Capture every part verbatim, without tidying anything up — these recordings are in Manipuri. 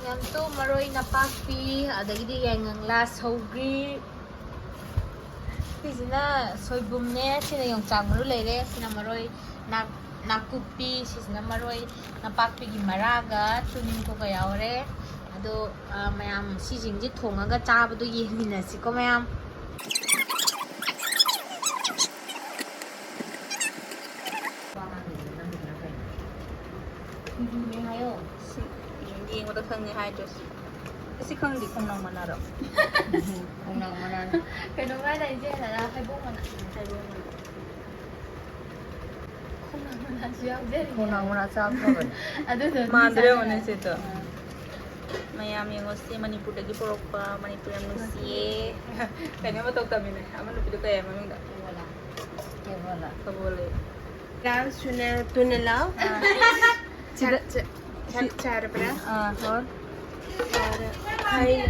ꯌꯥꯝꯇꯨ, ꯃꯔꯣꯏ ꯅꯄꯥꯛꯄꯤ, ꯑꯗꯒꯤꯗꯤ ꯌꯥꯏꯉꯪꯂꯥ, ꯁꯧꯒ꯭ꯔꯤ, ꯁꯤꯁꯤꯅ ꯁꯣꯏꯕꯨꯝꯅꯦ, ꯁꯤꯅ ꯌꯣꯡꯆꯥꯛ ꯃꯔꯨ ꯂꯩꯔꯦ, ꯁꯤꯅ ꯃꯔꯣꯏ ꯅꯥꯛ-, ꯅꯥꯀꯨꯞꯄꯤ, ꯁꯤꯁꯤꯅ ꯃꯔꯣꯏ ꯅꯄꯥꯛꯄꯤꯒꯤ ꯃꯔꯥꯒ ꯆꯨꯅꯤꯡꯀꯣꯒ ꯌꯥꯎꯔꯦ꯫ ꯑꯗꯣ, ꯑ, ꯃꯌꯥꯝ ꯁꯤꯁꯤꯡꯁꯦ ꯊꯣꯡꯉꯒ ꯆꯥꯕꯗꯣ ꯌꯦꯡꯃꯤꯟꯅꯁꯤꯀꯣ ꯃꯌꯥꯝ꯫ ꯁꯤꯡꯖꯨꯅꯦ ꯍꯥꯏꯌꯣ꯫ ꯁꯤ ꯌꯦꯡꯕꯗ ꯈꯪꯉꯦ ꯍꯥꯏꯗ꯭ꯔꯁꯨ꯫ ꯑꯁꯤ ꯈꯪꯗꯦ, ꯈꯣꯡꯅꯥꯡ ꯃꯅꯥꯔꯣ? ꯈꯣꯡꯅꯥꯡ ꯃꯅꯥꯅꯤ꯫ ꯀꯩꯅꯣꯝ ꯍꯥꯏꯗꯥꯏ ꯏꯆꯦ ꯍꯥꯏꯅ ꯍꯩꯕꯣꯡ ꯃꯅꯥ꯫ ꯍꯩꯕꯣꯡ ꯃꯅꯥ꯫ ꯈꯣꯡꯅꯥꯡ ꯃꯅꯥꯁꯨ ꯌꯥꯎꯖꯔꯤ꯫ ꯈꯣꯡꯅꯥꯡ ꯃꯅꯥ ꯆꯥꯕ ꯐꯕꯅꯤ꯫ ꯑꯗꯨꯗꯣ ꯃꯥꯟꯗ꯭ꯔꯦ ꯆꯥꯅꯤꯡꯉꯦ꯫ ꯌꯦꯡꯉꯣꯅꯦ ꯏꯆꯦꯗꯣ꯫ ꯑꯥ꯫ ꯃꯌꯥꯝ ꯌꯦꯡꯉꯣꯁꯦ, ꯃꯅꯤꯄꯨꯔꯗꯒꯤ ꯄꯨꯔꯛꯄ, ꯃꯅꯤꯄꯨꯔ ꯌꯥꯝ ꯅꯨꯡꯁꯤꯌꯦ꯫ ꯀꯩꯅꯣ ꯃꯇꯧ ꯇꯝꯃꯤꯅꯦ, ꯑꯃ ꯅꯨꯄꯤꯗꯣ ꯀꯩ ꯍꯥꯏꯕ ꯃꯃꯤꯡꯗꯣ? ꯀꯦꯕꯣꯂꯥ꯫ ꯀꯦꯕꯣꯂꯥ꯫ ꯀꯕꯣꯂꯦ꯫ ꯂꯥꯎ ꯁꯨꯅ ꯇꯨꯅ ꯂꯥꯎ꯫ ꯑꯥ꯫ ꯆꯥꯛ ꯆ-, ꯆꯥꯛ ꯆꯥꯔꯕ꯭ꯔꯥ? ꯑꯥ, ꯍꯣꯏ꯫ ꯆꯥꯔꯦ꯫ ꯈꯩ-,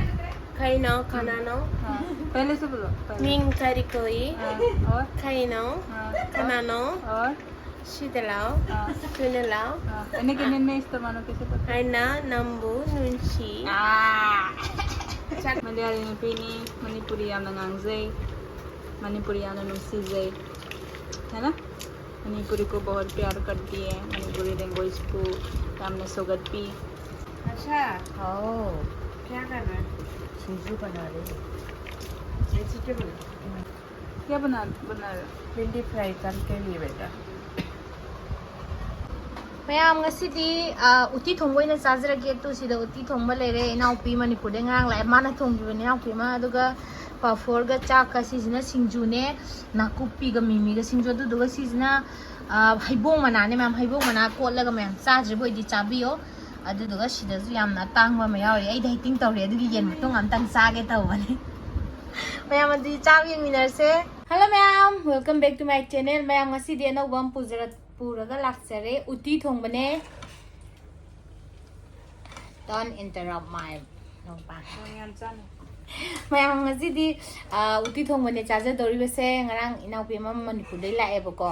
ꯈꯩꯅꯣ, ꯀꯅꯥꯅꯣ? ꯑꯥ, ꯄꯍꯂꯦ ꯁꯦ ꯕꯣꯂꯣ, ꯄꯍꯂꯦ꯫ ꯃꯤꯡ ꯀꯔꯤ ꯀꯧꯏ? ꯑꯥ, ꯑꯣꯔ? ꯈꯩꯅꯣ, ꯑꯥ, ꯀꯅꯥꯅꯣ? ꯑꯣꯔ? ꯁꯤꯗ ꯂꯥꯎ꯫ ꯑꯥ꯫ ꯇꯨꯅ ꯂꯥꯎ꯫ ꯑꯥ, ꯑꯩꯅ ꯀꯦꯅꯦꯟꯅ ꯏꯁꯇꯃꯥꯅꯣ ꯀꯦꯁꯦ ꯄꯇꯥ? ꯑꯩꯅ ꯅꯪꯕꯨ ꯅꯨꯡꯁꯤ꯫ ꯑꯥ꯫ ꯆꯥꯛ- ꯃꯂꯌꯥꯂꯤ ꯅꯨꯄꯤꯅꯤ, ꯃꯅꯤꯄꯨꯔꯤ ꯌꯥꯝꯅ ꯉꯥꯡꯖꯩ, ꯃꯅꯤꯄꯨꯔꯤ ꯌꯥꯝꯅ ꯅꯨꯡꯁꯤꯖꯩ, ꯍꯦꯅꯥ? ꯃꯅꯤꯄꯨꯔꯤ ꯀꯣ ꯕꯍꯨꯠ ꯄ꯭ꯌꯥꯔ ꯀꯔꯇꯤ ꯍꯦ, ꯃꯅꯤꯄꯨꯔꯤ ꯂꯦꯡꯒ꯭ꯋꯦꯖꯄꯨ ꯌꯥꯝꯅ ꯁꯧꯒꯠꯄꯤ꯫ ꯑꯁꯥ꯫ ꯍꯥꯎ꯫ ꯀꯌꯥ ꯀꯔ ꯔꯍꯦ? ꯁꯤꯡꯖꯨ ꯕꯅꯥ ꯔꯍꯤ ꯍꯨ꯫ ꯀꯌꯥ ꯕꯅꯥ, ꯕꯅꯥ ꯔꯍꯦ? ꯚꯤꯟꯗꯤ ꯐ꯭ꯔꯥꯏ ꯀꯔꯀꯦ ꯂꯤꯌꯦ ꯕꯦꯇꯥ꯫ ꯃꯌꯥꯝ, ꯉꯁꯤꯗꯤ, ꯑ, ꯎꯇꯤ ꯊꯣꯡꯕ ꯑꯣꯏꯅ ꯆꯥꯖꯔꯒꯦ꯫ ꯇꯨ, ꯁꯤꯗ ꯎꯇꯤ ꯊꯣꯡꯕ ꯂꯩꯔꯦ꯫ ꯏꯅꯥꯎꯄꯤ ꯃꯅꯤꯄꯨꯔꯗꯩ ꯉꯔꯥꯡ ꯂꯥꯛꯑꯦ, ꯃꯥꯅ ꯊꯣꯡꯈꯤꯕꯅꯦ, ꯏꯅꯥꯎꯄꯤ ꯑꯃ꯫ ꯑꯗꯨꯒ ꯄꯥꯐꯣꯔꯒ ꯆꯥꯛꯀ, ꯁꯤꯁꯤꯅ ꯁꯤꯡꯖꯨꯅꯦ, ꯅꯥꯀꯨꯞꯄꯤꯒ ꯃꯤꯃꯤꯒ ꯁꯤꯡꯖꯨ꯫ ꯑꯗꯨꯗꯨꯒ ꯁꯤꯁꯤꯅ, ꯑ, ꯍꯩꯕꯣꯡ ꯃꯅꯥꯅꯦ ꯃꯌꯥꯝ, ꯍꯩꯕꯣꯡ ꯃꯅꯥ ꯀꯣꯠꯂꯒ ꯃꯌꯥꯝ ꯆꯥꯗ꯭ꯔꯤꯕ ꯑꯣꯏꯗꯤ ꯆꯥꯕꯤꯌꯣ꯫ ꯑꯗꯨꯗꯨꯒ ꯁꯤꯗꯁꯨ ꯌꯥꯝꯅ ꯑꯇꯥꯡꯕ ꯑꯃ ꯌꯥꯎꯔꯤ꯫ ꯑꯩꯗꯤ ꯍꯩꯇꯤꯡ ꯇꯧꯔꯦ, ꯑꯗꯨꯒꯤ ꯌꯦꯟ ꯃꯇꯣꯡ ꯑꯝꯇꯪ ꯆꯥꯒꯦ ꯇꯧꯕꯅꯦ꯫ ꯃꯌꯥꯝ, ꯑꯗꯨꯗꯤ ꯆꯥꯕ ꯌꯦꯡꯃꯤꯟꯅꯔꯁꯦ꯫ Hello ꯃꯌꯥꯝ, welcome back to my channel꯫ ꯃꯌꯥꯝ, ꯉꯁꯤꯗꯤ ꯑꯅꯧꯕ ꯑꯃ ꯄꯨꯖꯔꯛ-, ꯄꯨꯔꯒ ꯂꯥꯛꯆꯔꯦ꯫ ꯎꯇꯤ ꯊꯣꯡꯕꯅꯦ꯫ Don't interrupt my ꯃꯌꯥꯝ, ꯉꯁꯤꯗꯤ, ꯑ, ꯎꯇꯤ ꯊꯣꯡꯕꯅꯦ ꯆꯥꯖꯗꯧꯔꯤꯕꯁꯦ꯫ ꯉꯔꯥꯡ ꯏꯅꯥꯎꯄꯤ ꯑꯃ ꯃꯅꯤꯄꯨꯔꯗꯩ ꯂꯥꯛꯑꯦꯕꯀꯣ꯫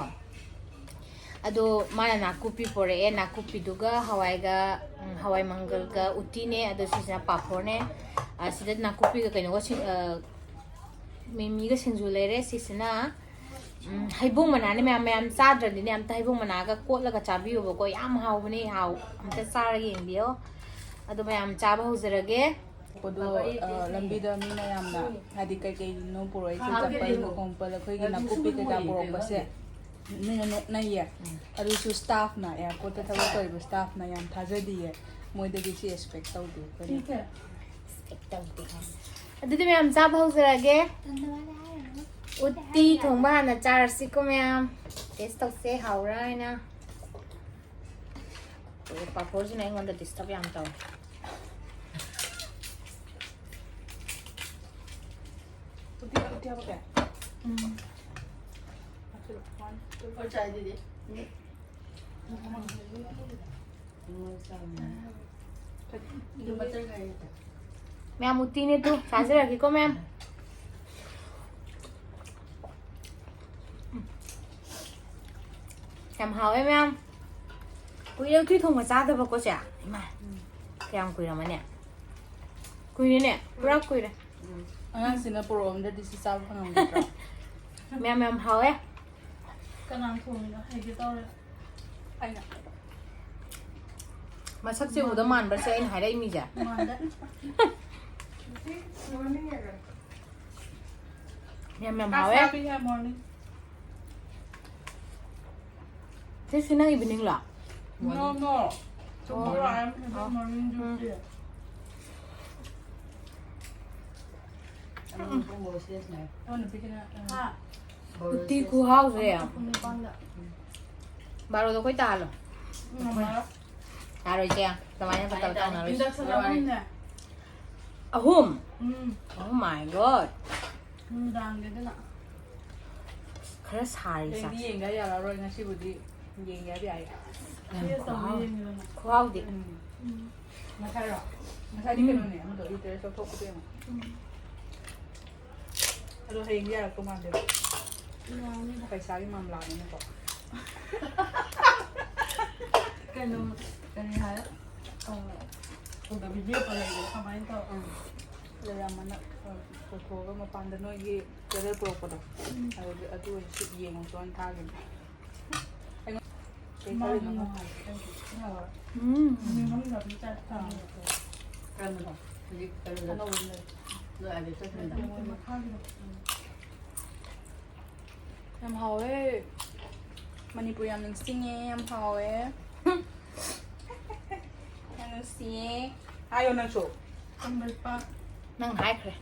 ꯑꯗꯣ ꯃꯥꯅ ꯅꯥꯀꯨꯞꯄꯤ ꯄꯣꯔꯛꯑꯦ, ꯅꯥꯀꯨꯞꯄꯤꯗꯨꯒ ꯍꯋꯥꯏꯒ, ꯎꯝ, ꯍꯋꯥꯏ ꯃꯪꯒꯜꯒ ꯎꯇꯤꯅꯦ, ꯑꯗꯣ ꯁꯤꯁꯤꯅ ꯄꯥꯐꯣꯔꯅꯦ꯫ ꯑ, ꯁꯤꯗ ꯅꯥꯀꯨꯞꯄꯤꯒ ꯀꯩꯅꯣꯒ ꯁꯤ-, ꯑ, ꯃꯤꯃꯤꯒ ꯁꯤꯡꯖꯨ ꯂꯩꯔꯦ꯫ ꯁꯤꯁꯤꯅ, ꯎꯝ, ꯍꯩꯕꯣꯡ ꯃꯅꯥꯅꯦ ꯃꯌꯥꯝ, ꯃꯌꯥꯝ ꯆꯥꯗ꯭ꯔꯗꯤꯅꯦ ꯑꯝꯇ ꯍꯩꯕꯣꯡ ꯃꯅꯥꯒ ꯀꯣꯠꯂꯒ ꯆꯥꯕꯤꯌꯣꯕꯀꯣ, ꯌꯥꯝ ꯍꯥꯎꯕꯅꯦ, ꯍꯥꯎ, ꯑꯝꯇ ꯆꯥꯔꯒ ꯌꯦꯡꯕꯤꯌꯣ꯫ ꯑꯗꯣ ꯃꯌꯥꯝ ꯆꯥꯕ ꯍꯧꯖꯔꯒꯦ꯫ ꯄꯣꯠꯇꯣ, ꯑ, ꯂꯝꯕꯤꯗ ꯃꯤ ꯃꯌꯥꯝꯅ, ꯍꯥꯏꯗꯤ, ꯀꯩ ꯀꯩꯅꯣ ꯄꯨꯔꯛꯏꯁꯦ, ꯆꯝꯄꯜ, ꯈꯣꯡꯄꯜ, ꯑꯩꯈꯣꯏꯒꯤ ꯅꯥꯀꯨꯞꯄꯤ ꯀꯩꯀꯥ ꯄꯨꯔꯛꯄꯁꯦ ꯃꯤꯅ ꯅꯣꯛꯅꯩꯌꯦ꯫ ꯎꯝ꯫ ꯑꯗꯨꯁꯨ staffꯅ, airportꯇ ꯊꯕꯛ ꯇꯧꯔꯤꯕ staffꯅ ꯌꯥꯝ ꯊꯥꯖꯗꯤꯌꯦ, ꯃꯣꯏꯗꯗꯤ ꯁꯤ expect ꯇꯧꯗꯦ ꯑꯩꯈꯣꯏꯅ꯫ Expect ꯇꯧꯗꯦ꯫ ꯑꯗꯨꯗꯤ ꯃꯌꯥꯝ ꯆꯥꯕ ꯍꯧꯖꯔꯒꯦ꯫ ꯎꯠꯇꯤ ꯊꯣꯡꯕ ꯍꯥꯟꯅ ꯆꯥꯔꯁꯤꯀꯣ ꯃꯌꯥꯝ꯫ Taste ꯇꯧꯁꯦ, ꯍꯥꯎꯕ꯭ꯔꯥ ꯍꯥꯏꯅ꯫ ꯑꯗꯨꯒ ꯄꯥꯐꯣꯔꯁꯤꯅ ꯑꯩꯉꯣꯟꯗ disturb ꯌꯥꯝ ꯇꯧꯋꯦ꯫ ꯎꯇꯤ, ꯎꯇꯤ ꯍꯥꯞꯄꯛꯀꯦ? ꯎꯝ꯫ ꯍꯥꯞꯆꯤꯜꯂꯣ꯫ One, two, ꯍꯣꯏ, ꯆꯥꯏ ꯑꯗꯨꯗꯤ꯫ ꯎꯝ꯫ ꯃꯌꯥꯝ ꯎꯇꯤꯅꯦ ꯇꯨ, ꯆꯥꯖꯔꯒꯦꯀꯣ ꯃꯌꯥꯝ꯫ ꯌꯥꯝ ꯍꯥꯎꯋꯦ ꯃꯌꯥꯝ꯫ ꯀꯨꯏꯔꯦ ꯎꯇꯤ ꯊꯣꯡꯕ ꯆꯥꯗꯕꯀꯣ ꯆꯦ꯫ ꯏꯃꯥ, ꯀꯌꯥꯝ ꯀꯨꯏꯔꯝꯃꯅꯤ? ꯀꯨꯏꯔꯦꯅꯦ, ꯄꯨꯔꯥ ꯀꯨꯏꯔꯦ꯫ ꯑꯉꯥꯡꯁꯤꯅ ꯄꯨꯔꯛꯑꯝꯗ꯭ꯔꯗꯤ ꯁꯤ ꯆꯥꯕ ꯐꯪꯉꯝꯒꯗ꯭ꯔꯣ? ꯃꯌꯥꯝ ꯌꯥꯝ ꯍꯥꯎꯋꯦ꯫ ꯀꯅꯥꯅ ꯊꯣꯡꯉꯤꯅꯣ? ꯍꯩꯒꯦ ꯇꯧꯔꯦ꯫ ꯑꯩꯅ꯫ ꯃꯁꯛꯁꯦ ꯎꯕꯗ ꯃꯥꯟꯕ꯭ꯔꯥ ꯁꯦ ꯑꯩꯅ ꯍꯥꯏꯔꯛꯏ ꯃꯤꯁꯦ? ꯃꯥꯟꯗꯦ꯫ ꯌꯥꯝ ꯌꯥꯝ ꯍꯥꯎꯋꯦ꯫ ꯆꯥꯛ ꯆꯥꯕꯤ ꯍꯦ, morning꯫ ꯁꯤꯁꯤ ꯅꯪ evening low? No, no. Tomorrow I am having morning duty. ꯎꯝ꯫ ꯎꯝ꯫ ꯎꯇꯤ ꯈꯨꯍꯥꯎꯁꯦ꯫ ꯄꯨꯡ ꯅꯤꯄꯥꯟꯗ꯫ ꯕꯥꯔꯣꯗ ꯑꯩꯈꯣꯏ ꯇꯥꯍꯜꯂꯣ꯫ ꯎꯝ, ꯉꯝꯃꯔꯣꯏ꯫ ꯌꯥꯔꯣꯏ ꯏꯆꯦ, ꯑꯗꯨꯃꯥꯏꯅ ꯇꯧ-, ꯇꯧꯅꯔꯣꯏ꯫ Induction ꯑꯍꯨꯝꯅꯦ꯫ ꯑꯍꯨꯝ? ꯎꯝ꯫ Oh my God꯫ ꯅꯨꯡꯗꯥꯡꯒꯤ ꯑꯗꯨꯅ꯫ ꯈꯔ ꯁꯥꯔꯤ ꯍꯌꯦꯡꯗꯤ ꯆꯥꯁꯦ꯫ ꯌꯦꯡꯗ ꯌꯥꯔꯔꯣꯏ, ꯉꯁꯤꯕꯨꯗꯤ ꯌꯦꯡꯒꯦ ꯍꯥꯏꯕ ꯌꯥꯏ꯫ ꯌꯥꯝ ꯈꯨꯍꯥꯎ-, ꯈꯨꯍꯥꯎꯗꯤ꯫ ꯎꯝ꯫ ꯎꯝ꯫ ꯉꯁꯥꯏꯔꯣ? ꯉꯁꯥꯏꯗꯤ ꯎꯝ꯫ ꯀꯩꯅꯣꯅꯦ, ꯑꯃꯗꯣ uterus ꯂꯧꯊꯣꯛꯄꯗꯣ ꯌꯦꯡꯉꯣ꯫ ꯎꯝ꯫ ꯑꯗꯣ ꯍꯌꯦꯡꯗꯤ ꯌꯥꯔꯛꯇꯧ ꯃꯥꯟꯗꯦꯕ꯫ ꯌꯥꯅꯤꯗ꯫ ꯄꯩꯁꯥꯒꯤ ꯃꯥꯃꯂꯥꯅꯤꯅꯀꯣ꯫ ꯀꯩꯅꯣ, ꯀꯔꯤ ꯍꯥꯏ? ꯑ, ꯎꯗꯕꯤ ꯂꯦꯞꯄ ꯂꯩꯕꯗꯣ ꯀꯃꯥꯏꯅ ꯇꯧ? ꯎꯝ꯫ ꯂꯩꯔꯝꯃꯅ, ꯑ, ꯄꯨꯊꯣꯛꯑꯒ ꯃꯄꯥꯟꯗ ꯅꯣꯏꯒꯤ ꯆꯦꯔꯦꯜ ꯄꯨꯔꯛꯄꯗꯣ꯫ ꯎꯝ꯫ ꯑꯗꯨꯗꯤ ꯑꯗꯨ ꯑꯣꯏꯅ ꯁꯤ ꯌꯦꯡꯉꯨ ꯆꯣꯅ ꯊꯥꯈꯤꯕꯅꯦ꯫ ꯑꯩꯉꯣꯟ ꯀꯩ ꯃꯥꯁꯨ ꯈꯜꯂꯤꯅꯣ ꯈꯪꯗꯦ꯫ ꯅꯨꯡꯉꯥꯏ꯫ ꯎꯝ꯫ ꯅꯨꯃꯤꯠ ꯃꯅꯨꯡꯗ ꯑꯗꯨꯝ ꯆꯥꯛ ꯆꯥꯕ꯫ ꯀꯔꯝꯕꯅꯣ? ꯍꯧꯖꯤꯛ ꯀꯩꯅꯣꯗꯣ? ꯑꯅꯧꯕ ꯑꯃ ꯂꯩ꯫ ꯅꯣꯏ ꯑꯥꯗ ꯆꯠꯈꯤꯕꯗꯣ? ꯃꯈꯥꯒꯤꯗꯣ꯫ ꯎꯝ꯫ ꯌꯥꯝ ꯍꯥꯎꯋꯦ꯫ ꯃꯅꯤꯄꯨꯔ ꯌꯥꯝ ꯅꯤꯡꯁꯤꯡꯉꯦ, ꯌꯥꯝ ꯍꯥꯎꯋꯦ꯫ ꯌꯥꯝ ꯅꯨꯡꯁꯤꯌꯦ꯫ ꯍꯥꯏꯌꯣ ꯅꯪꯁꯨ꯫ ꯀꯪꯂꯩꯄꯥꯛ꯫ ꯅꯪ ꯍꯥꯏꯈ꯭ꯔꯦ꯫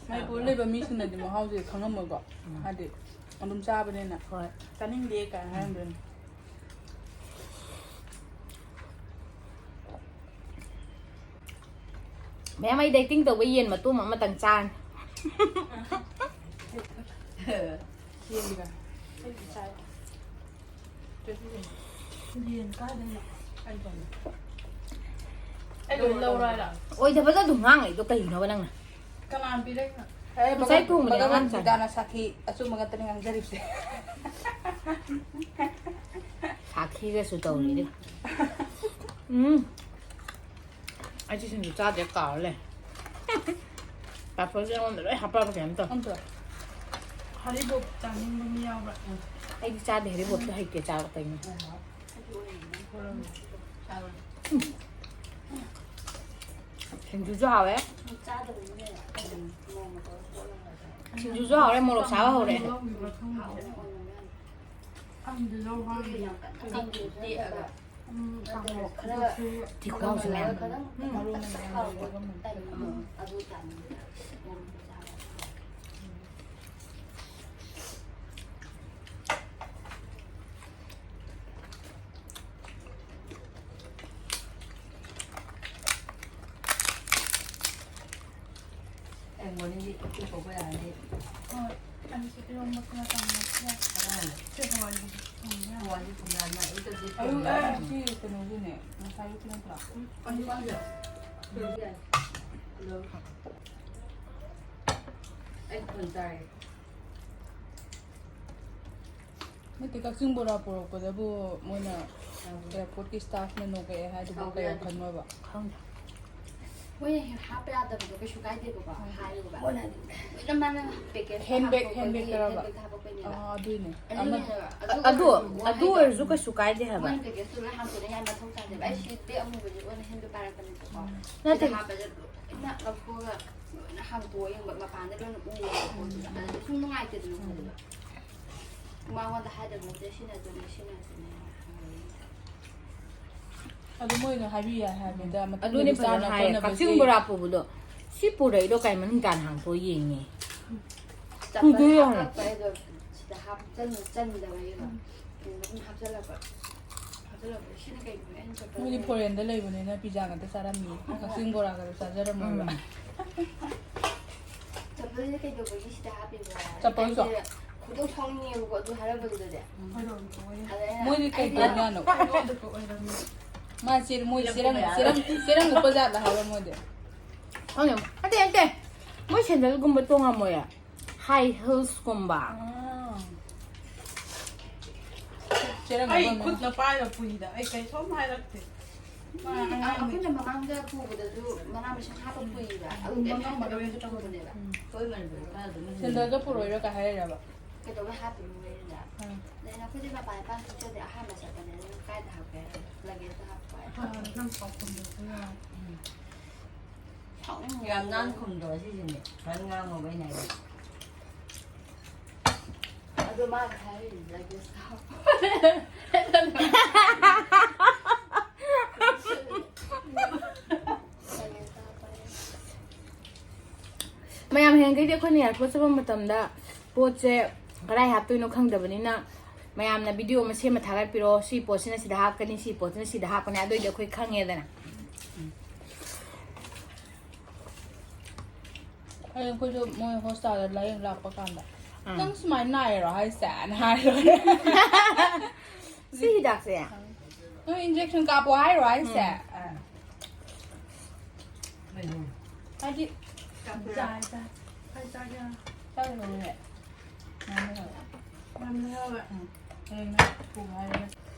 ꯃꯅꯤꯄꯨꯔ ꯂꯩꯕ ꯃꯤꯁꯤꯡꯅꯗꯤ ꯃꯍꯥꯎꯁꯦ ꯈꯪꯉꯝꯃꯣꯏꯀꯣ꯫ ꯎꯝ꯫ ꯍꯥꯏꯗꯤ ꯑꯗꯨꯝ ꯆꯥꯕꯅꯤꯅ꯫ ꯍꯣꯏ꯫ ꯆꯥꯅꯤꯡꯗꯦ ꯀꯥꯏꯅ ꯍꯥꯏꯔꯝꯗꯣꯏꯅꯤ꯫ ꯃꯌꯥꯝ, ꯑꯩꯗꯤ acting ꯇꯧꯕ ꯌꯦꯟ ꯃꯇꯣꯡ ꯑꯃꯇꯪ ꯆꯥꯔꯅꯤ꯫ ꯌꯦꯟꯒ꯫ ꯑꯩꯗꯤ ꯆꯥꯏ꯫ ꯌꯦꯟ ꯀꯥꯏꯗꯩꯅꯣ? ꯑꯩ ꯊꯣꯡꯉꯦ꯫ ꯑꯩ ꯂꯣꯏ ꯂꯧꯔꯣ ꯍꯥꯏꯔꯣ? ꯑꯣꯏꯗꯕꯗ ꯑꯗꯨꯝ ꯉꯥꯡꯉꯛꯏꯗꯣ ꯀꯩꯒꯤꯅꯣꯕ ꯅꯪꯅ? ꯀꯅꯥꯅ ꯄꯤꯔꯛꯏꯅꯣ? ꯑꯦ, ꯉꯁꯥꯏ ꯊꯣꯡꯕꯅꯦ ꯃꯒꯟ ꯑꯉꯥꯡ ꯆꯥꯅ꯫ ꯃꯤꯗꯥꯅ ꯁꯥꯈꯤ ꯑꯆꯨꯝꯕ ꯉꯥꯛꯇꯅꯤ ꯉꯥꯡꯖꯔꯤꯕꯁꯦ꯫ ꯁꯥꯈꯤꯒꯁꯨ ꯇꯧꯔꯤꯅꯦ꯫ ꯎꯝ꯫ ꯑꯩꯁꯦ ꯁꯤꯡꯖꯨ ꯆꯥꯗ꯭ꯔꯦ, ꯀꯥꯎꯔ ꯂꯩ꯫ ꯄꯥꯐꯣꯔꯁꯦ ꯑꯩꯉꯣꯟꯗ ꯂꯣꯏ ꯍꯥꯞꯄꯛꯑꯕ ꯀꯩꯅꯣꯝ ꯇꯧꯔꯦ꯫ ꯑꯝꯇ ꯍꯔꯤꯕꯣꯞ ꯆꯥꯅꯤꯡꯕ ꯃꯤ ꯌꯥꯎꯕ꯭ꯔꯥ? ꯑꯩꯗꯤ ꯆꯥꯗꯦ, ꯍꯔꯤꯕꯣꯞꯇꯤ ꯍꯩꯇꯦ ꯆꯥꯕ ꯀꯩꯅꯣ꯫ ꯁꯤꯡꯖꯨꯁꯨ ꯍꯥꯎꯋꯦ꯫ ꯁꯤꯡꯖꯨꯁꯨ ꯍꯥꯎꯔꯦ, ꯃꯣꯔꯣꯛ ꯁꯥꯕ ꯍꯧꯔꯦ꯫ ꯈꯪꯗꯦ, ꯂꯧ ꯍꯥꯏꯔꯤꯕ꯫ ꯎꯝ, ꯀꯥꯡꯍꯧ꯫ ꯈꯔ ꯊꯤꯈꯥꯎꯁꯦ ꯃꯌꯥꯝ꯫ ꯎꯝ꯫ ꯃꯔꯨ ꯃꯔꯥꯡ ꯂꯩꯔꯒ ꯃꯨꯟ-, ꯎꯝ꯫ ꯑꯦ, ꯃꯣꯔꯅꯤꯡꯒꯤ ꯏꯠꯇꯨ ꯇꯧꯕ ꯌꯥꯔꯗꯤ꯫ ꯍꯣꯏ, ꯑꯩꯁꯨ ꯏꯔꯣꯝꯕ ꯈꯔ ꯇꯧꯔꯒ꯫ ꯑꯥ꯫ ꯁꯤ ꯍꯋꯥꯏꯁꯦ ꯊꯣꯡꯕ ꯌꯥꯔꯦ꯫ ꯍꯋꯥꯏꯁꯦ ꯊꯣꯡꯕ ꯌꯥꯔꯦ꯫ ꯑꯌꯨꯛꯇꯗꯤ ꯑꯌꯨꯛ, ꯊꯣꯡꯕ ꯑꯦ, ꯌꯥꯔꯦ꯫ ꯁꯤ ꯀꯩꯅꯣꯒꯤꯅꯦ, ꯉꯁꯥꯏ ꯑꯌꯨꯛꯀꯤ ꯅꯠꯇ꯭ꯔꯣ? ꯎꯝ, ꯑꯌꯨꯛꯀꯤ꯫ ꯑꯗꯣ ꯑꯩ ꯐꯣꯟ ꯇꯥꯔꯦ꯫ ꯅꯠꯇꯦ, ꯀꯛꯆꯤꯡ ꯕꯣꯔꯥ ꯄꯨꯔꯛꯄꯗꯕꯨ ꯃꯣꯏꯅ ꯑꯦꯌꯥꯔꯄꯣꯔꯠꯀꯤ ꯁ꯭ꯇꯥꯐꯅ ꯅꯣꯛꯂꯛꯑꯦ ꯍꯥꯏꯗꯨꯕꯨ ꯀꯩ ꯋꯥꯈꯜꯅꯣꯕ? ꯈꯪꯗꯦ꯫ ꯃꯣꯏꯅ ꯍꯦꯛ ꯍꯥꯞꯄ ꯌꯥꯗꯕꯗꯣ ꯀꯩꯁꯨ ꯀꯥꯏꯗꯦꯕꯀꯣ, ꯍꯥꯏꯌꯦꯕ꯫ ꯂꯣꯏꯅ ꯃꯥꯅ ꯄꯦꯀꯦꯖ Handbag, handbag ꯇꯧꯔꯕ? ꯍꯦꯟꯕꯦꯛ ꯍꯥꯄꯛꯄꯩꯅꯦꯕ꯫ ꯑꯥ, ꯑꯗꯨꯏꯅꯦ꯫ ꯑꯗꯨꯅꯦ, ꯑꯃ- ꯑꯗꯨ ꯑꯗꯨ ꯑꯣꯏꯔꯁꯨ ꯑꯗꯨ ꯋꯥꯍꯩꯗꯣ ꯑꯣꯏꯔꯁꯨ ꯀꯩꯁꯨ ꯀꯥꯏꯗꯦ ꯍꯥꯏꯕ꯫ ꯃꯣꯏꯅ ꯄꯦꯀꯦꯖꯇꯨ ꯂꯣꯏ ꯍꯥꯡꯇꯣꯛꯅ ꯌꯥꯝ ꯃꯊꯧ ꯇꯥꯗꯦꯕ꯫ ꯑꯩ ꯁꯤ ꯕꯦꯛ ꯑꯃꯨꯕꯁꯦ ꯑꯣꯏꯅ ꯍꯦꯟꯕꯦꯛ ꯄꯥꯏꯔꯛꯄꯅꯦꯕꯀꯣ꯫ ꯅꯠꯇꯦ꯫ ꯁꯤꯗ ꯍꯥꯞꯄꯁꯦ ꯂꯣꯏꯅ ꯂꯧꯊꯣꯛꯑꯒ ꯂꯣꯏꯅ ꯍꯥꯡꯇꯣꯛꯑ ꯌꯦꯡꯕ, ꯃꯄꯥꯟꯗ ꯂꯣꯏꯅ ꯎ ꯌꯦꯡꯕ ꯄꯣꯠꯇꯨꯗ꯫ ꯑꯗꯨꯗꯤ ꯁꯨꯝ ꯅꯨꯡꯉꯥꯏꯇꯦꯗꯅ ꯃꯈꯣꯏꯗꯨꯗ꯫ ꯃꯉꯣꯟꯗ ꯍꯥꯏꯗꯕ ꯅꯠꯇꯦ, ꯁꯤꯅ ꯑꯗꯨꯅꯦ, ꯁꯤꯅ ꯑꯗꯨꯅꯦ ꯍꯥꯏꯔꯒ꯫ ꯑꯗꯨ ꯃꯣꯏꯅ ꯍꯥꯏꯕꯤ ꯌꯥꯏ ꯍꯥꯏꯕꯗ ꯃꯇꯨꯡꯗꯗꯤ ꯑꯗꯨꯅꯦ ꯐꯖꯅ ꯆꯥꯅ ꯍꯥꯏꯌꯦ꯫ ꯈꯣꯠꯅꯕꯁꯦ ꯀꯛꯆꯤꯡ ꯕꯣꯔꯥ ꯄꯨꯕꯗꯣ ꯁꯤ ꯄꯨꯔꯛꯏꯗꯣ ꯀꯩ ꯃꯅꯨꯡ ꯇꯥꯅ ꯍꯥꯡꯇꯣꯛꯑ ꯌꯦꯡꯉꯦ꯫ ꯆꯄꯜ ꯎꯗꯦ ꯌꯥꯔꯦ꯫ ꯍꯥꯞꯄꯛꯄ ꯑꯩꯗꯣ ꯁꯤꯗ ꯍꯥꯞꯆꯟ-, ꯆꯟꯗꯕꯒꯤꯀꯣ꯫ ꯑꯗꯨꯝ ꯍꯥꯞꯆꯜꯂꯛꯄ꯫ ꯍꯥꯞꯆꯜꯂꯛꯄ꯫ ꯁꯤꯅ ꯀꯩꯒꯤꯅꯣ? ꯑꯩꯅ ꯆꯄꯜ ꯃꯣꯏꯗꯤ ꯐꯣꯔꯦꯟꯗ ꯂꯩꯕꯅꯤꯅ ꯄꯤꯖꯥ ꯉꯥꯛꯇ ꯆꯥꯔꯝꯅꯤ꯫ ꯀꯛꯆꯤꯡ ꯕꯣꯔꯥꯒꯗꯣ ꯆꯥꯖꯔꯝꯃꯣꯏꯕ꯫ ꯎꯝ꯫ ꯆꯄꯜꯁꯦ ꯀꯩꯗꯧꯕꯒꯤ ꯁꯤꯗ ꯍꯥꯞꯄꯤꯕ? ꯆꯄꯜꯁꯨ? ꯑꯩꯁꯦ ꯈꯣꯏꯗꯧ ꯁꯥꯎꯅꯤꯡꯉꯦꯕꯀꯣ ꯑꯗꯨ ꯍꯥꯏꯔꯝꯕꯗꯨꯗꯗꯤ꯫ ꯑꯗ ꯑꯩꯅ ꯃꯣꯏꯗꯤ ꯀꯩ ꯑꯩꯗꯤ ꯇꯧꯖꯥꯠꯅꯣ? ꯃꯥ ꯆꯦ-, ꯃꯣꯏ ꯆꯦꯔꯪ, ꯆꯦꯔꯪ, ꯆꯦꯔꯪ ꯎꯞꯄ ꯖꯥꯠꯂ ꯍꯥꯏꯕ ꯃꯣꯏꯗꯤ꯫ ꯈꯪꯗꯦ꯫ ꯅꯠꯇꯦ, ꯅꯠꯇꯦ꯫ ꯃꯣꯏ ꯁꯦꯟꯗꯜꯒꯨꯝꯕ ꯇꯣꯡꯉꯝꯃꯣꯏꯌꯦ꯫ ꯍꯥꯏ ꯍꯤꯜꯁꯀꯨꯝꯕ꯫ ꯑꯥ꯫ ꯆꯦꯔꯪ ꯑꯩ ꯎꯞꯄ ꯈꯨꯠꯅ ꯄꯥꯏꯔ ꯄꯨꯏꯗ꯫ ꯑꯩ ꯀꯩꯁꯨꯝ ꯍꯥꯏꯔꯛꯇꯦ꯫ ꯑꯩꯈꯣꯏꯅ ꯃꯃꯥꯡꯗ ꯄꯨꯕꯗꯁꯨ ꯃꯅꯥ ꯃꯁꯤꯡ ꯍꯥꯞꯄ ꯄꯨꯏꯌꯦꯕ꯫ ꯑꯗꯨ ꯀꯩꯝ ꯍꯥꯞꯇꯕꯤꯗ ꯄꯨꯕꯅꯦꯕ꯫ ꯁꯦꯟꯗꯜꯗꯣ ꯄꯨꯔꯛꯑꯣꯏꯔꯣ ꯀꯥꯏ ꯍꯥꯏꯔꯤꯔꯕ? ꯀꯩꯗꯧꯕꯩ ꯍꯥꯞꯄꯤꯅꯣ ꯍꯥꯏꯅ꯫ ꯑꯗ ꯑꯩꯅ ꯑꯩꯈꯣꯏꯗꯤ ꯃꯄꯥꯟ ꯏꯄꯥꯟ ꯊꯣꯛꯆꯗꯦ, ꯑꯍꯥꯟꯕ ꯆꯠꯄꯅꯦ, ꯑꯗꯨꯝ ꯀꯥꯏꯗ ꯍꯥꯞꯀꯦ ꯍꯥꯏꯔꯒ ꯂꯒꯦꯖꯇ ꯍꯥꯞꯄꯣ ꯍꯥꯏ꯫ ꯅꯪ ꯄꯥꯎꯈꯨꯝꯗꯁꯨ ꯌꯥꯎ꯫ ꯁꯥꯎꯅꯤꯡꯉꯦ꯫ ꯌꯥꯝ ꯅꯥꯟ ꯈꯨꯝꯗ꯭ꯔꯣ ꯁꯤꯁꯤꯅꯦ? ꯐꯖꯅ ꯉꯥꯡꯉꯣꯕ ꯑꯩꯅ ꯍꯥꯏꯕ꯫ ꯑꯗꯣ ꯃꯥꯅ ꯍꯥꯏꯔꯤꯅꯤ ꯂꯒꯦꯖꯇ ꯍꯥꯞꯄꯣ꯫ ꯂꯒꯦꯖꯇ ꯍꯥꯞꯄꯣ ꯍꯥꯏ꯫ ꯃꯌꯥꯝ ꯍꯌꯦꯡꯈꯩꯗꯤ ꯑꯩꯈꯣꯏꯅ ꯑꯦꯌꯥꯔꯄꯣꯔꯠ ꯆꯠꯄ ꯃꯇꯝꯗ ꯄꯣꯠꯁꯦ ꯀꯗꯥꯏ ꯍꯥꯞꯇꯣꯏꯅꯣ ꯈꯪꯗꯕꯅꯤꯅ ꯃꯌꯥꯝꯅ ꯚꯤꯗꯤꯑꯣ ꯑꯃ ꯁꯦꯝꯃ ꯊꯥꯒꯠꯄꯤꯔꯛꯑꯣ꯫ ꯁꯤ ꯄꯣꯠꯁꯤꯅ ꯁꯤꯗ ꯍꯥꯞꯀꯅꯤ, ꯁꯤ ꯄꯣꯠꯁꯤꯅ ꯁꯤꯗ ꯍꯥꯞꯀꯅꯤ, ꯑꯗꯨꯑꯣꯏꯗꯤ ꯑꯩꯈꯣꯏ ꯈꯪꯉꯦꯗꯅ꯫ ꯑꯩ ꯑꯩꯈꯣꯏꯁꯨ ꯃꯣꯏ ꯍꯣꯁꯄꯤꯇꯥꯜꯗ ꯂꯥꯏꯌꯦꯡ ꯂꯥꯛꯄ ꯀꯥꯟꯗ ꯑꯥ꯫ "ꯅꯪ ꯁꯨꯃꯥꯏꯅ ꯅꯥꯏꯔꯣ ꯍꯥꯏꯁꯦꯅ?" ꯍꯥꯏꯔꯣ꯫ ꯁꯤ ꯍꯤꯗꯥꯛꯁꯦ꯫ "ꯅꯪ ꯏꯟꯖꯦꯛꯁꯟ ꯀꯥꯞꯄꯣ ꯍꯥꯏꯔꯣ ꯍꯥꯏꯁꯦ?" ꯎꯝ꯫ ꯍꯥꯏꯗꯤ ꯖꯥꯠ ꯖꯥꯠ꯫ ꯆꯥꯛ ꯂꯣꯏꯔꯦ꯫ ꯉꯥꯟꯕ ꯍꯧꯔꯦ꯫ ꯉꯥꯟꯕ ꯍꯧꯔꯦ꯫ ꯎꯝ꯫ ꯍꯌꯦꯡ ꯊꯣꯡꯉꯣ ꯍꯥꯏꯔꯒ꯫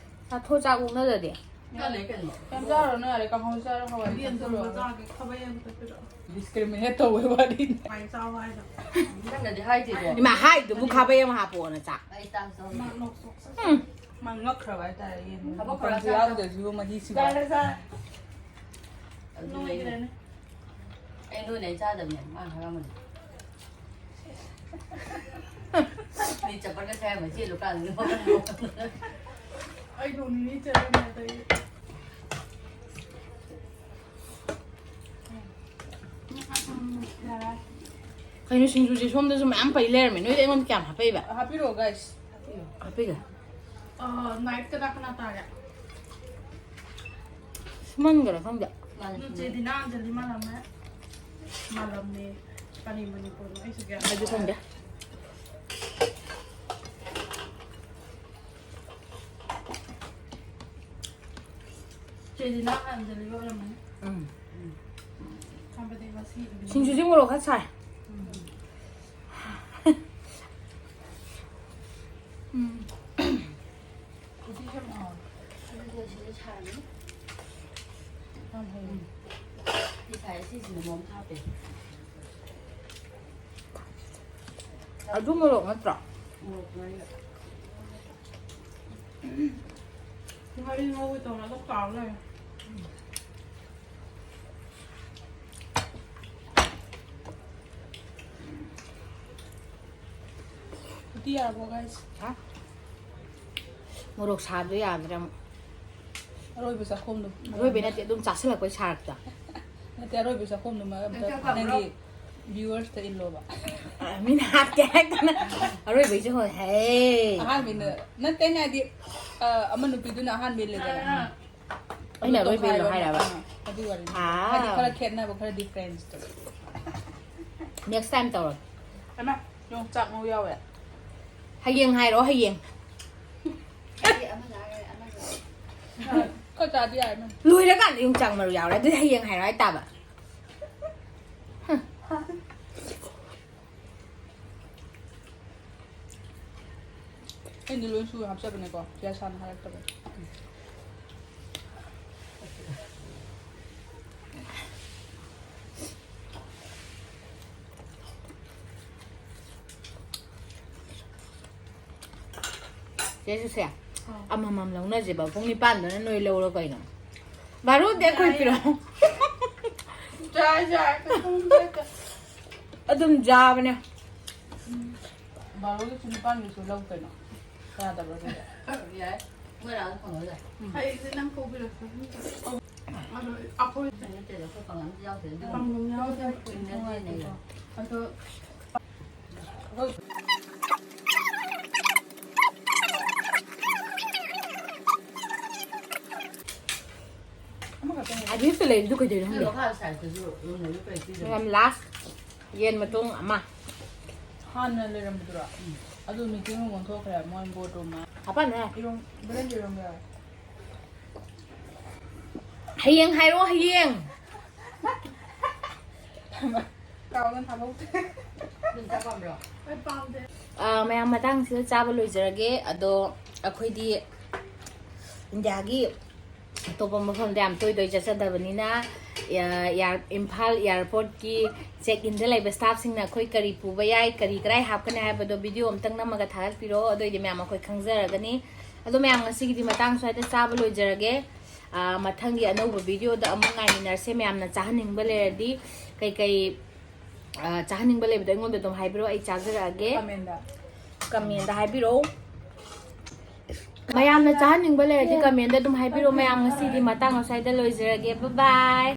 ꯆꯥꯊꯣꯛ ꯆꯥꯛ ꯑꯣꯛꯅꯗꯗꯤ꯫ ꯌꯥꯔꯦ ꯀꯩꯅꯣ꯫ ꯀꯩꯝ ꯆꯥꯔꯨꯔꯅꯨ ꯌꯥꯔꯦ, ꯀꯥꯡꯍꯧ ꯆꯥꯔꯣ, ꯍꯋꯥꯏ ꯌꯦꯟ ꯊꯣꯡꯕ ꯆꯥꯔꯣ꯫ ꯆꯥꯒꯦ, ꯈꯥꯕꯩ ꯑꯃ ꯀꯛꯄꯤꯔꯛꯑꯣ꯫ Discriminate ꯇꯧꯕꯩ ꯋꯥꯔꯤꯅꯦ꯫ ꯁꯨꯃꯥꯏꯅ ꯆꯥꯎ ꯍꯥꯏꯗꯣ꯫ ꯅꯪꯅꯗꯤ ꯍꯥꯏꯗꯦꯀꯣ꯫ ꯏꯃꯥ ꯍꯥꯏꯗꯨꯕꯨ ꯈꯥꯕꯩ ꯑꯃ ꯍꯥꯞꯄꯣꯅ ꯆꯥꯛ꯫ ꯑꯩ ꯆꯥꯛ ꯆꯥꯕ꯫ ꯃꯥ ꯅꯣꯛ ꯆꯣꯛ ꯆꯣꯛ꯫ ꯎꯝ꯫ ꯃꯥ ꯉꯛꯈ꯭ꯔꯕ ꯍꯥꯏꯇꯥꯔꯦ, ꯌꯦꯟ ꯊꯕꯛ ꯈꯔ ꯃꯇꯝꯁꯨ ꯆꯥ-, ꯌꯥꯎꯗ꯭ꯔꯁꯨ ꯃꯍꯤꯁꯤꯃ꯫ ꯆꯥꯔꯦ, ꯆꯥꯔꯦ꯫ ꯑꯗꯨꯅꯦ꯫ ꯅꯣꯏꯈ꯭ꯔꯦꯅꯦ꯫ ꯑꯩ ꯅꯣꯏꯅ ꯑꯩ ꯆꯥꯗꯕꯅꯦ, ꯃꯥ ꯈꯪꯉꯝꯃꯅꯤ꯫ ꯃꯤ ꯆꯄꯜꯒ ꯁꯥꯏꯔꯝꯃ ꯆꯦꯜꯂꯨ ꯀꯥꯟꯗ꯫ ꯑꯩ ꯅꯣꯡ ꯅꯤꯅꯤ ꯆꯠꯂꯝꯃꯦ ꯑꯗꯩ꯫ ꯀꯩꯅꯣ ꯁꯤꯡꯖꯨꯁꯦ ꯁꯣꯝꯗꯁꯨ ꯃꯌꯥꯝ ꯄꯩ ꯂꯩꯔꯝꯃꯦ꯫ ꯅꯣꯏꯗꯤ ꯑꯩꯉꯣꯟꯗ ꯀꯌꯥꯝ ꯍꯥꯞꯄꯛꯏꯕ? ꯍꯥꯞꯄꯤꯔꯛꯑꯣ, guys꯫ ꯍꯥꯞꯄꯤꯒꯦ꯫ ꯑ, knife ꯀꯅꯥ ꯀꯅꯥ ꯇꯥꯒꯦ? ꯁꯨꯃꯟꯒꯔ ꯈꯪꯗꯦ꯫ ꯃꯥꯅꯦ, ꯅꯠꯇꯦ, ꯁꯨꯃꯟ꯫ ꯗꯤꯅꯥ ꯑꯟꯖꯂꯤ ꯃꯥꯜꯂꯝꯃꯦ꯫ ꯃꯥꯜꯂꯝꯃꯦ꯫ ꯀꯔꯤ ꯃꯅꯤꯄꯨꯔꯅꯣ? ꯑꯩꯁꯨ ꯒ꯭ꯌꯥꯟ ꯑꯩꯁꯨ ꯇꯥꯗꯦ꯫ ꯈꯪꯗꯦ꯫ ꯆꯦ ꯗꯤꯅꯥ ꯑꯟꯖꯂꯤ ꯑꯣꯏꯔꯝꯃꯅꯤ꯫ ꯎꯝ꯫ ꯍꯥꯏꯕꯗꯤ ꯉꯁꯤ ꯁꯤꯡꯖꯨꯁꯦ ꯃꯣꯔꯣꯛ ꯈꯔ ꯁꯥꯏ꯫ ꯎꯝ꯫ ꯎꯝ꯫ ꯎꯇꯤ ꯁꯦꯝꯃꯛꯑꯣ꯫ ꯑꯗꯨꯗꯤ ꯁꯤꯗ ꯁꯥꯔꯅꯤ꯫ ꯌꯥꯝ ꯍꯩ꯫ ꯎꯝ꯫ ꯁꯤ ꯁꯥꯏ, ꯁꯤꯁꯤꯅ ꯃꯑꯣꯡ ꯍꯥꯞꯄꯦ꯫ ꯑꯗꯨ ꯃꯣꯔꯣꯛ ꯅꯠꯇ꯭ꯔꯣ? ꯃꯣꯔꯣꯛ ꯉꯥꯔꯤꯒ꯫ ꯉꯥꯔꯤ ꯉꯧꯒꯦ ꯇꯧꯔꯒ ꯀꯥꯎ ꯂꯩꯔꯦ꯫ ꯎꯇꯤ ꯌꯥꯔꯕꯣ, guys? ꯍꯥ? ꯃꯣꯔꯣꯛ ꯁꯥꯕꯗꯣ ꯌꯥꯗ꯭ꯔꯦ ꯑꯃꯨꯛ꯫ ꯑꯔꯣꯏꯕ ꯆꯥꯛꯈꯣꯝꯗꯣ꯫ ꯑꯔꯣꯏꯕꯩ ꯅꯠꯇꯦ, ꯑꯗꯨꯝ ꯆꯥꯁꯤꯜꯂꯛꯄꯩ ꯁꯥꯔꯛꯇ꯫ ꯅꯠꯇꯦ, ꯑꯔꯣꯏꯕ ꯆꯥꯛꯈꯣꯝꯗꯣ ꯃꯔꯝ ꯅꯪ ꯆꯥꯛ ꯄꯥꯝꯕ꯭ꯔꯣ? ꯅꯪꯒꯤ viewers ꯇ ꯏꯜꯂꯣꯕ꯫ ꯑ, ꯃꯤꯅ ꯍꯥꯠꯀꯦ ꯍꯥꯏꯔꯛꯇꯅ꯫ ꯑꯔꯣꯏꯕꯩꯁꯨ ꯍꯣꯏ, ꯍꯦ꯫ ꯑꯍꯥꯟꯕꯩꯅ, ꯅꯠꯇꯦ, ꯑꯩꯅ ꯍꯥꯏꯗꯤ, ꯑ, ꯑꯃ ꯅꯨꯄꯤꯗꯨꯅ ꯑꯍꯥꯟꯕ ꯏꯜꯂꯦꯗꯅ꯫ ꯑꯥ, ꯑꯥ꯫ ꯑꯩꯅ ꯑꯗꯨ ꯑꯔꯣꯏꯕ ꯏꯜꯂꯣ ꯇꯣꯈꯥꯏꯕ ꯑꯃ, ꯍꯥꯏꯔꯕ? ꯑꯥ, ꯑꯗꯨꯒꯤ ꯋꯥꯔꯤꯅꯤ꯫ ꯑꯥ꯫ ꯍꯥꯏꯗꯤ ꯈꯔ ꯈꯦꯠꯅꯕ, ꯈꯔ difference ꯇꯣ꯫ Next time ꯇꯧꯔꯒꯦ꯫ ꯍꯩꯃꯥ, ꯌꯣꯡꯆꯥꯛ ꯃꯔꯨ ꯌꯥꯎꯋꯦ꯫ ꯍꯌꯦꯡ ꯍꯥꯏꯔꯛꯑꯣ, ꯍꯌꯦꯡ꯫ ꯑꯩꯗꯤ ꯑꯃ ꯆꯥꯔꯦ, ꯑꯃ ꯆꯥꯔꯦ꯫ ꯈꯔ ꯆꯥꯗꯤ ꯌꯥꯔꯦ, ꯅꯪ꯫ ꯂꯣꯏꯔꯀꯥꯟꯗ ꯌꯣꯡꯆꯥꯛ ꯃꯔꯨ ꯌꯥꯎꯔꯦ, ꯑꯗꯨꯗꯤ ꯍꯌꯦꯡ ꯍꯥꯏꯔꯛꯑꯣ ꯍꯥꯏꯇꯥꯕ꯫ ꯑꯩꯗꯤ ꯂꯣꯏ ꯁꯨ ꯍꯥꯞꯆꯕꯅꯦꯀꯣ, ꯄꯤꯌꯥꯁ ꯍꯥꯟꯅ ꯍꯥꯏꯔꯛꯇꯕꯅꯦ꯫ ꯆꯦ ꯁꯨꯁꯦ, ꯑꯥ꯫ ꯑꯃꯃꯝ ꯂꯧꯅꯁꯦꯕ꯫ ꯄꯨꯡ ꯅꯤꯄꯥꯟꯗꯅ ꯅꯣꯏ ꯂꯧꯔꯣ ꯀꯩꯅꯣ? ꯕꯥꯔꯣꯗꯤ ꯑꯩꯈꯣꯏ ꯌꯥꯏꯌꯦ꯫ ꯄꯤꯔꯛꯑꯣ꯫ ꯌꯥꯏ, ꯌꯥꯏ, ꯀꯩꯁꯨꯝ ꯀꯥꯏꯗꯦ꯫ ꯑꯗꯨꯝ ꯌꯥꯕꯅꯦ꯫ ꯎꯝ꯫ ꯕꯥꯔꯣꯒꯤꯁꯨ ꯅꯤꯄꯥꯟꯒꯤꯁꯨ ꯂꯧ ꯀꯩꯅꯣ? ꯌꯥꯗꯕ꯭ꯔꯣ ꯑꯗꯨꯗꯤ? ꯌꯥꯏ꯫ ꯃꯣꯏ ꯂꯥꯛꯑꯒ ꯐꯪꯉꯔꯣꯏ꯫ ꯎꯝ꯫ ꯍꯌꯦꯡꯁꯦ ꯅꯪ ꯀꯧꯕꯤꯔꯛꯀꯦ꯫ ꯑꯗꯣ ꯑꯩꯈꯣꯏ ꯅꯠꯇꯦꯗ, ꯑꯩꯈꯣꯏ ꯄꯥꯡꯒꯜ ꯌꯥꯎꯗꯦ꯫ ꯄꯥꯡꯒꯜ ꯌꯥꯎꯗꯦ꯫ ꯅꯨꯡꯉꯥꯏꯇꯦ꯫ ꯑꯗꯣ ꯑꯗꯨꯁꯨ ꯂꯩꯔꯤꯗꯨ ꯀꯩꯗꯧꯔꯤꯅꯣ ꯈꯪꯗꯦ꯫ ꯃꯈꯥ ꯁꯥꯏꯗꯁꯨ ꯌꯣꯟꯅꯔꯤꯕ ꯀꯩꯅꯣ ꯄꯤꯗꯣꯏꯅꯣ? ꯌꯥꯝ ꯂꯥꯁ ꯌꯦꯟ ꯃꯇꯣꯡ ꯑꯃ꯫ ꯍꯥꯟꯅ ꯂꯩꯔꯝꯕꯗꯨꯔꯣ? ꯎꯝ꯫ ꯑꯗꯨ ꯃꯤꯇꯤꯡ ꯔꯨꯝ ꯑꯣꯟꯊꯣꯛꯈ꯭ꯔꯦ, ꯃꯣꯏ ꯕꯣꯔꯗ ꯔꯨꯝ꯫ ꯍꯥꯄꯝꯃꯦ꯫ ꯏꯔꯣꯝ-, ꯕꯦꯂꯦꯟꯗ꯭ꯔꯤ ꯏꯔꯣꯝꯕ ꯌꯥꯎꯋꯦ꯫ ꯍꯌꯦꯡ ꯍꯥꯏꯔꯛꯑꯣ, ꯍꯌꯦꯡ꯫ ꯀꯥꯎꯗꯅ ꯊꯥꯕ ꯍꯧꯗ꯭ꯔꯦ꯫ ꯑꯗꯨꯝ ꯆꯥꯛ ꯄꯥꯝꯕ꯭ꯔꯣ? ꯑꯩ ꯄꯥꯝꯗꯦ꯫ ꯑ, ꯃꯌꯥꯝ ꯃꯇꯥꯡꯁꯤꯗ ꯆꯥꯕ ꯂꯣꯏꯖꯔꯒꯦ꯫ ꯑꯗꯣ ꯑꯩꯈꯣꯏꯗꯤ ꯏꯟꯗꯤꯌꯥꯒꯤ ꯑꯇꯣꯞꯄ ꯃꯐꯝꯗ ꯌꯥꯝ ꯇꯣꯏ ꯇꯣꯏ ꯆꯠꯆꯗꯕꯅꯤꯅ, ꯑ, ꯏꯝꯐꯥꯜ ꯑꯦꯌꯥꯔꯄꯣꯔꯠꯀꯤ ꯆꯦꯛ ꯏꯟꯗ ꯂꯩꯕ ꯁ꯭ꯇꯥꯐꯁꯤꯡꯅ ꯑꯩꯈꯣꯏ ꯀꯔꯤ ꯄꯨꯕ ꯌꯥꯏ, ꯀꯔꯤ ꯀꯗꯥꯏ ꯍꯥꯞꯀꯅꯤ ꯍꯥꯏꯕꯗꯣ ꯚꯤꯗꯤꯑꯣ ꯑꯝꯇꯪ ꯅꯝꯃꯒ ꯊꯥꯒꯠꯄꯤꯔꯛꯑꯣ꯫ ꯑꯗꯨꯑꯣꯏꯗꯤ ꯃꯌꯥꯝ ꯑꯩꯈꯣꯏ ꯈꯪꯖꯔꯒꯅꯤ꯫ ꯑꯗꯣ ꯃꯌꯥꯝ ꯉꯁꯤꯒꯤꯗꯤ ꯃꯇꯥꯡ ꯁ꯭ꯋꯥꯏꯗ ꯆꯥꯕ ꯂꯣꯏꯖꯔꯒꯦ꯫ ꯑ, ꯃꯊꯪꯒꯤ ꯑꯅꯧꯕ ꯚꯤꯗꯤꯑꯣꯗ ꯑꯃꯨꯛ ꯉꯥꯏꯃꯤꯟꯅꯔꯁꯦ꯫ ꯃꯌꯥꯝꯅ ꯆꯥꯍꯟꯅꯤꯡꯕ ꯂꯩꯔꯗꯤ, ꯀꯩꯀꯩ, ꯑ, ꯆꯥꯍꯟꯅꯤꯡꯕ ꯂꯩꯕꯗꯣ ꯑꯩꯉꯣꯟꯗ ꯑꯗꯨꯝ ꯍꯥꯏꯕꯤꯔꯛꯑꯣ, ꯑꯩ ꯆꯥꯖꯔꯛꯑꯒꯦ꯫ ꯀꯃꯦꯟꯗ꯫ ꯀꯃꯦꯟꯗ ꯍꯥꯏꯕꯤꯔꯛꯑꯣ꯫ ꯃꯌꯥꯝꯅ ꯆꯥꯍꯟꯅꯤꯡꯕ ꯂꯩꯔꯗꯤ ꯀꯃꯦꯟꯗ ꯑꯗꯨꯝ ꯍꯥꯏꯕꯤꯔꯛꯑꯣ꯫ ꯃꯌꯥꯝ ꯉꯁꯤꯗꯤ ꯃꯇꯥꯡ ꯑꯁ꯭ꯋꯥꯏꯗ ꯂꯣꯏꯖꯔꯒꯦ꯫ ꯕꯥꯏ ꯕꯥꯏ꯫